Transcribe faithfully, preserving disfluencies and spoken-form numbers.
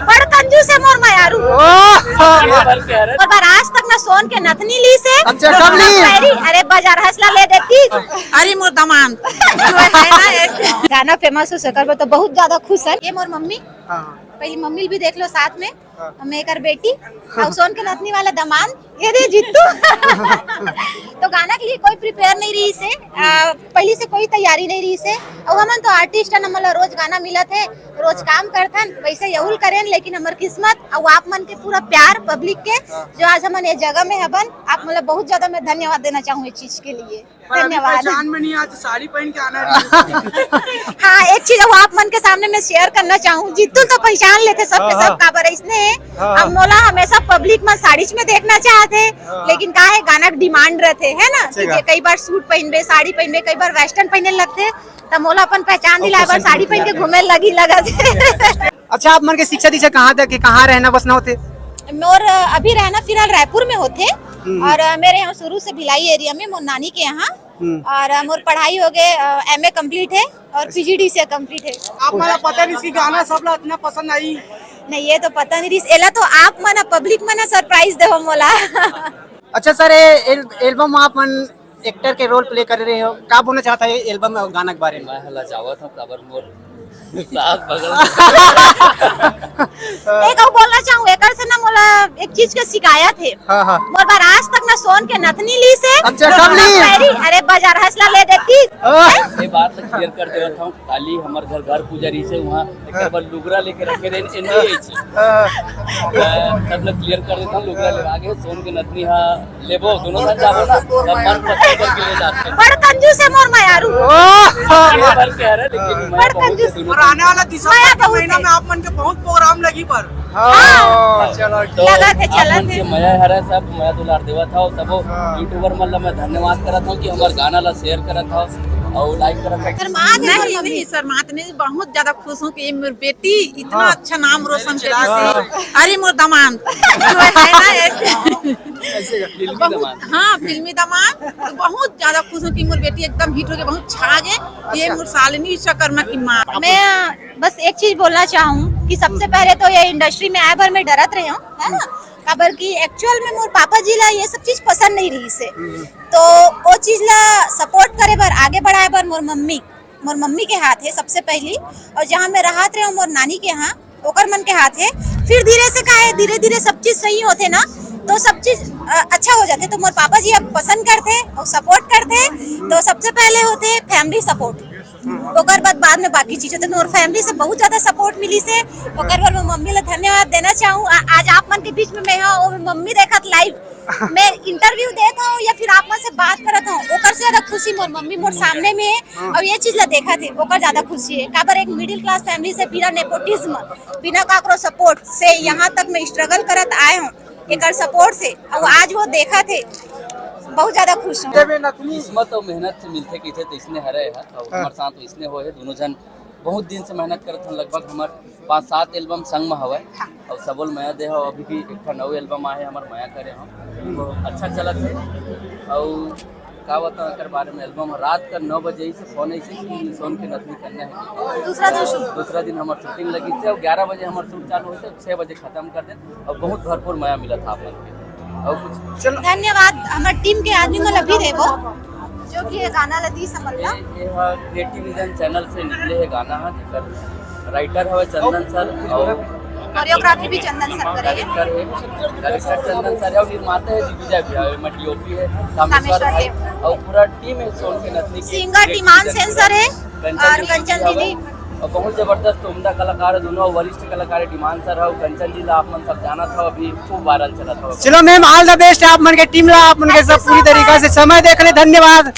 बड़ कंजूस हे मोर मयारू। ओह! मोर बर आज तक ना सोन के नथनी लीस हे। अच्छा, कब ली? अरे बाजार हंसला ले देती। अरे मोर दमांद। गाना फेमस हो सकर बर तो बहुत ज्यादा खुश हे। ये मोर मम्मी, हाँ। पहली मम्मी भी देख लो साथ में। हाँ। मैं एकर बेटी, हाँ। अउ सोन के नथनी वाला दमांद, ये दे जीतू। तो गाना के लिए कोई प्रिपेयर नहीं रहिस हे, आ, पहली से कोई तैयारी नहीं रहिस हे। अउ हमन तो आर्टिस्ट हन, हमन ला रोज गाना मिलत हे, रोज काम करथन, वैसे यहुल करेन, लेकिन हमर किस्मत अउ आप मन के पूरा प्यार पब्लिक के, हाँ। जो आज हमन ये जगह में हबन, आप मन ला बहुत ज्यादा मैं धन्यवाद देना चाहूँ ये चीज के लिए। पर अभी धन्यवाद। पहचान में नहीं, आज साड़ी पहन के आना रही। हाँ, एक चीज वो आप मन के सामने मैं शेयर करना चाहूँ, जीतू तो पहचान लेथे सबके हाँ, सब हाँ। काबर इसने। हाँ। अब मोला हमेशा पब्लिक में साड़ीज में देखना चाहते, हाँ। लेकिन का हे, गाना के डिमांड रहते है ना, ठीक कि है। कई बार सूट पहनबे, साड़ी पहनबे, कई बार वेस्टर्न पहने लगते, त मोला अपन पहचान दिलाए बर साड़ी पहन के घूमे लगी लगत हे। अच्छा, आप मन के शिक्षा दीक्षा कहाँ तक हे, कहाँ रहना बसना होथे? मोर अभी रहना फिलहाल रायपुर में होथे हम्म। और मेरे यहाँ शुरू से भिलाई एरिया में मोर नानी के यहाँ हम्म। और मोर पढ़ाई हो गए, एमए कंप्लीट हे और पीजीडी से कंप्लीट हे। आप मन ला पता नहीं इसकी गाना सब ला इतना पसंद आई। नहीं, ये तो पता नहीं रहिस, एला तो आप मन पब्लिक मन सरप्राइज देहो मोला। अच्छा सर, ये एल-, एल्बम आप मन एक्टर के रोल प्ले कर रहे हो, का बोलना चाहता है ये एल्बम और गाना के बारे में? मैं हला जावत हूँ, काबर मोर सास बगल में। एक अउ बोलना चाहूँ, एकर से ना मोला एक चीज के शिकायत हे। हाँ, हाँ। मोर बर आज तक ना सोन के नथनी लीस हे। अच्छा, कब ली? अरे, अरे बाजार हंसला ले देती। हाँ। ये बात ला क्लियर कर देवत हूँ, काली हमर घर, घर पूजा रहिस हे, वहाँ एक बार लुगरा लेके रखे रहे, एन नहीं आई छी। हाँ। मैं सब लोग क्लियर कर देता हूँ, लुगरा लेवा के सोन के नथनी हा लेबो, दोनों जन जाबो ना, तब मन पसंद करके ले जाते हैं। बड़ कंजूस हे मोर मयारू। ओह! ये भर के आ रहा है, लेकिन मैं बड़ बहुत कंजूस। दोनों और आने वाला दिसंबर मया के बहुत महीना है। में आप मन के बहुत प्रोग्राम लगी पर। हाँ, हाँ। चलो, तो लगा थे, आप चला मन थे। के मया हरा सब, मया दुलार देवत हव, सबो हाँ। यूट्यूबर मन ला मैं धन्यवाद करत हूँ कि हमर गाना ला शेयर करत हव और लाइक करत हव। शर्मा नहीं, नहीं, शर्मात नहीं, बहुत ज्यादा खुश हूँ कि ये मेरी बेटी इतना हाँ। अच्छा नाम रोशन कर रही है। अरे मोर दमांद, जो है ना, ऐसे ऐसे का फिल्मी बहुत, दमांद। हाँ, फिल्मी दमांद। तो बहुत ज्यादा खुश हूँ कि मोर बेटी एकदम हिट हो गई, बहुत छा गए। ये अच्छा। मोर शालिनी विश्वकर्मा की माँ। मैं बस एक चीज बोलना चाहूँ कि सबसे पहले तो ये इंडस्ट्री में आए बर मैं डरत रहे हूँ, है ना, काबर कि एक्चुअल में मोर पापा जी ला ये सब चीज पसंद नहीं रहिस हे। हम्म। तो वो चीज ला सपोर्ट करे बर, आगे बढ़ाए बर मोर मम्मी, मोर मम्मी के हाथ हे सबसे पहली। और जहाँ मैं रहत रहे हूँ मोर नानी के यहाँ, ओकर मन के हाथ हे। फिर धीरे से का हे, धीरे धीरे सब चीज सही होथे ना, तो सब चीज, अ, अच्छा हो जाथे। तो मोर पापा जी अब पसंद करथे और सपोर्ट करथे, तो सबसे पहले होथे फैमिली सपोर्ट, ओकर बाद, बाद में बाकी चीज होथे। तो मोर फैमिली से बहुत ज्यादा सपोर्ट मिलिस हे, ओकर बर मैं मम्मी ला धन्यवाद देना चाहूँ। आ-, आज आप मन के बीच में मैं हूँ, वो मम्मी देखत लाइव मैं इंटरव्यू देत हूँ या फिर आप मन से बात करत हूँ, ओकर से ज्यादा खुशी मोर मम्मी मोर सामने में हे। हाँ। और ये चीज ला देखत हे, ओकर ज्यादा खुशी हे। काबर एक मिडिल क्लास फैमिली से बिना नेपोटिज्म, बिना काकरो सपोर्ट से यहाँ तक मैं स्ट्रगल करत आए हूँ, एकर सपोर्ट से। और आज वो देखत हे, बहुत ज्यादा खुश हूँ। देवे नथनी। किस्मत और मेहनत से मिलथे कहिथे, तो इसने हरे हे, और हाँ। हमर साथ तो इसने होए हे, दोनों जन बहुत दिन से मेहनत करत हन, लगभग हमर पाँच सात एल्बम संग म हवय। हाँ। अउ सबो ल मया दे हव, अभी भी एक ठा नवा एल्बम आए हे हमर मया करे हव, अच्छा चलत हे। अउ का बताओ एकर बारे में, एल्बम रात का नौ बजे ही से फोन ऐसे कि सोन के नथनी करना है। दूसरा दिन शूट। दूसरा दिन हमर शूटिंग लगी से, अउ ग्यारह बजे हमर शूट चालू होते, छह बजे खत्म कर देते, अउ बहुत भरपूर मया मिला था आप लोग के। अउ कुछ चलो। धन्यवाद, हमर टीम के आदमी मन अभी देबो। जो कि ये गाना ला दी समझ ला। ये, ये हा क्रिएटिव विजन चैनल से निकले हे गाना हा, जेकर राइटर हवे चंदन सर और कोरियोग्राफी भी चंदन सर करे हे। डायरेक्टर हे, डायरेक्टर चंदन सर हे और निर्माता हे दिग्विजय भैया, एमा डीओपी हे कामेश्वर कामेश्वर भाई देव। और पूरा टीम हे सोन के नथनी के singer creative demand vision sensor पूरा हे कंचन और दीदी कंचन भी दीदी। हवे। और बहुत जबरदस्त उम्दा कलाकार हे दोनों, वरिष्ठ कलाकार हे डिमांड सर हे और कंचन जी ला आप मन सब जानत हो, अभी खूब वायरल चलत हो। चलो मैम, all the best आप मन के टीम ला, आप मन के सब पूरी तरीका से समय देख ले, धन्यवाद।